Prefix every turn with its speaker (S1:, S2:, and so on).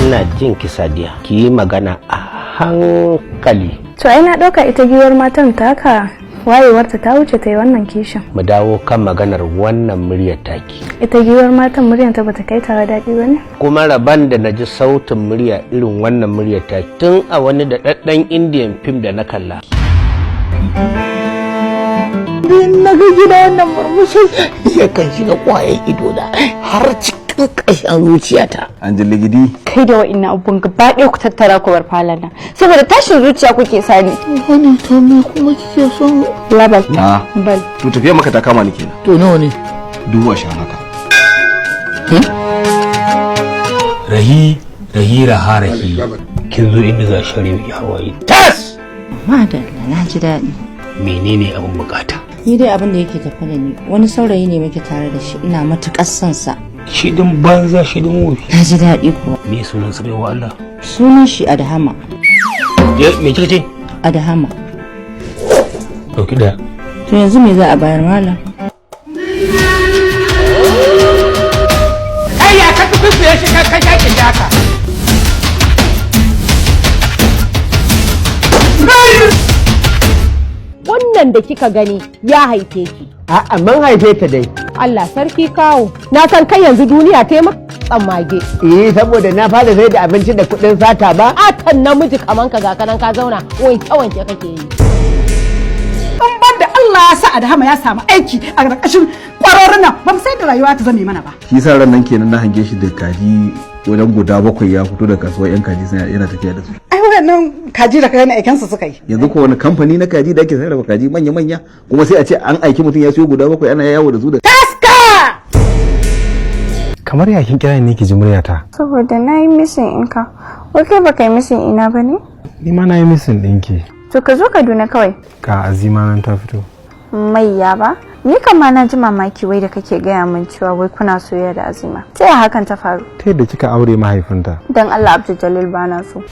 S1: Ina jin ki, Sadiya. Ki yi magana a hankali.
S2: To ai na ɗauka ita giwar matan taka wayewarta ta wuce ta yi wannan kishin.
S1: Mu dawo kan maganar wannan muryar taki.
S2: Ita giwar matan muryanta bata kai tawa daɗi ba ne?
S1: Kuma rabon da na ji sautin murya irin wannan muryar taki tun a wani daɗaɗɗen Indian film da na kalla.
S3: Na ga gida, wannan murmushin yakan shiga kwayan ido da har cikin ƙashin zuciyata.
S4: An ji ligidi.
S5: Kai da wa'innan abubuwan gaba ɗaya ku tattara ku bar falon nan, saboda tashin zuciya kuke sani.
S3: Wani, to me kuma kike son?
S5: Labal.
S4: Na.
S5: Bal.
S4: To, tafiya maka ta kama ni kenan.
S3: To, nawa ne?
S4: 20,000 haka.
S1: Rahi rahi raha rahi, kin zo inda za a share miki hawaye tas.
S6: Madalla, na ji daɗi.
S1: Menene abin bukata?
S6: Ni dai abin da yake tafe da ni, wani saurayi ne muke tare da shi, ina matuƙar son sa.
S1: Shi din banza, shi din wofi.
S6: Na ji daɗi kuwa.
S1: Me sunan sa, baiwa Allah?
S6: Sunan shi Adahama.
S1: Je, me kika ce?
S6: Adahama.
S1: Dauki daya.
S6: To, yanzu me za a bayar, malam?
S3: Kai, ya ka tukuye shi ka ka ki haka?
S7: Wannan da kika gani ya haife ki?
S1: A'a, mun haife ta dai.
S7: Allah sarki kawo, na san kai yanzu duniya ta maka tsammage.
S1: Eh, saboda na fara sai da abinci da kuɗin sata ba.
S7: Atan namiji kaman ka, ga kanan ka zauna wanke wanke kake yi.
S8: In ban da Allah ya sa Adahama ya samu aiki a ƙarƙashin kwarorin nan, ba mu sai da rayuwa ta zame mana ba.
S4: Shi sa ran nan kenan na hange shi da kaji wajen guda bakwai, ya fito da kasuwar yan kaji suna yana tafiya da su.
S8: Ai wayannan kaji da kayan aikansa suka yi.
S4: Yanzu ko wani kamfani na kaji da ake sarrafa kaji manya manya, kuma sai a ce an aiki mutum ya siyo guda bakwai ana yawo da su da
S8: Taska.
S9: Kamar ya kin kira ni ki ji muryata?
S2: Saboda na yi missing ɗinka. Wai kai baka yi missing ina ba ne?
S9: Ni ma na yi missing ɗinki.
S2: To, ka zo Kaduna kawai.
S9: Ka Azima nan ta fito.
S2: Maiya ba? Ni kama na ji mamaki wai da kake gaya min cewa wai kuna soyayya da Azima. Ta yaya hakan ta faru?
S9: Ta yadda kika aure mahaifinta.
S2: Dan Allah, Abdul Jalil, ba na so.